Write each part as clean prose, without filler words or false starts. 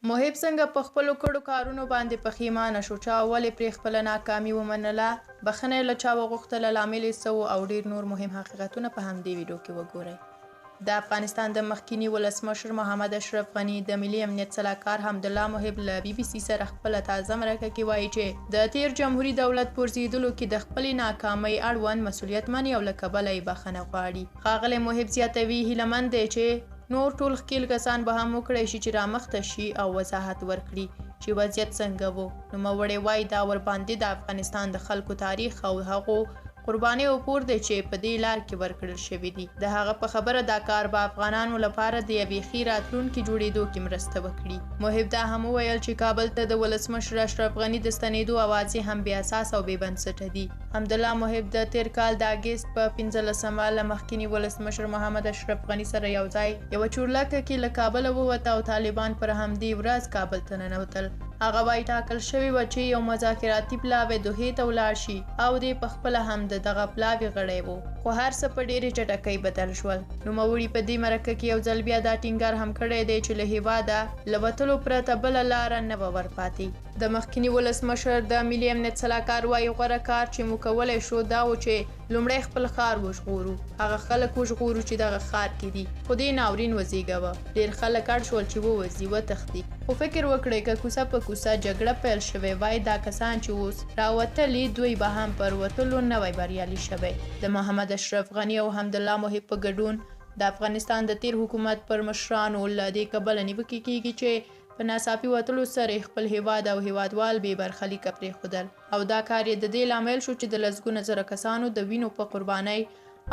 محب څنګه په خپلو کړو کارونو باندې پښیمانه شو، چا او ولې پرې خپله ناکامي ومنله، بخښنه یې له چا وغوښتله، لامل یې څه و او ډېر نور مهم حقیقتونه په همدې ویډیو کې وګورئ. د افغانستان د مخکیني ولسمشر محمد اشرف غني د ملي امنیت سلاکار حمدالله محب له بي بي سي سره خپله تازه مرکه کې وایي چې د تېر جمهوري دولت پرځېدلو کې د خپلې ناکامۍ اړوند مسولیت مني او له کبله یې بخښنه غواړي. ښاغلی محب زیاتوي، هیله من دی چې نور ټول ښکېل کسان به هم وکړای شي چې رامخته شي او وضاحت ورکړي چې وضعیت څنګه وو. نوموړی وایي، دا ورباندې د افغانستان د خلکو تاریخ او هغو قربانیو پور دی چې په دې لار کې ورکړل شوي دي. د هغه په خبره، دا کار به افغانانو لپاره د یوې ښې راتلونکې جوړېدو کې مرسته وکړي. محب دا هم وویل چې کابل ته د ولسمشر اشرف غني د ستنېدو اوازې هم بې اساسه او بې بنسټه دي. حمدالله محب د تېر کال د اګست په 15مه له مخکیني ولسمشر محمد اشرف غني سره یو ځای یوه چورلکه کې له کابله ووته او طالبان پر همدې ورځ کابل ته ننوتل. هغه وایي، ټاکل شوې وه چې یو مذاکراتي پلاوی دوحې ته ولاړ شي او دی پخپله هم د دغه پلاوي غړی و، خو هر څه په ډېرې چټکۍ بدل شول. نوموړي په دې مرکه کې یو ځل بیا دا ټینګار هم کړی دی چې له هېواده له وتلو پرته بله لاره نه وه ورپاتې. د مخکیني ولسمشر د ملي امنیت سلاکار وایي، غوره کار چې مو کولای شو دا و چې لومړی خپل ښار وژغورو، هغه خلک وژغورو چې دغه ښار کې دي، خو دې ناورین وزېږوه. ډېر خلک اړ شول چې ووځي، وتښتي. خو فکر وکړئ که کوڅه په کوڅه جګړه پیل شوې وای، دا کسان چې اوس راوتلي، دوی به هم پر وتلو نه وای بریالي شوی. د محمد اشرف غني او حمدالله محب په ګډون د افغانستان د تېر حکومت پر مشرانو له دې کبله نیوکې کېږي چې په ناڅاپي وتلو سره یې خپل هېواد او هېوادوال بې برخلیکه پرېښودل او دا کار یې د دې لامل شو چې د لسګونه زره کسانو د وینو په قربانۍ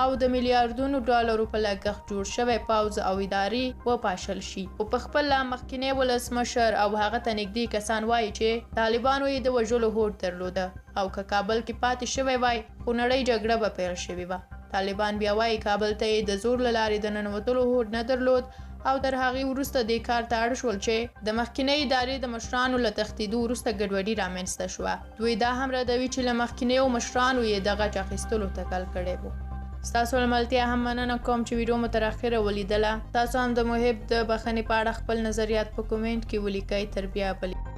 او د میلیاردونو ډالرو په لګښت جوړ شوی پوځ او ادارې وپاشل شي. خو په خپله مخکینی ولسمشر او هغه ته نږدې کسان وایي چې طالبانو یې د وژلو هوډ درلوده او که کابل کې پاتې شوی وای، خونړۍ جګړه به پیل شوې وه. طالبان بیا وایي، کابل ته یې د زور له لارې د ننوتلو هوډ نه درلود او تر هغې وروسته دې کار ته اړ شول چې د مخکینۍ ادارې د مشرانو له تښتېدو وروسته ګډوډي رامنځته شوه. دوی دا هم ردوي چې له مخکینیو مشرانو یې د غچ اخیستلو تکل کړی و. ستاسو له ملتیا هم مننه کوم چې ویډیو مو تر اخره ولیدله. تاسو هم د محب د بخښنې په اړه خپل نظریات په کومنټ کې ولیکئ. تر بیا بلې.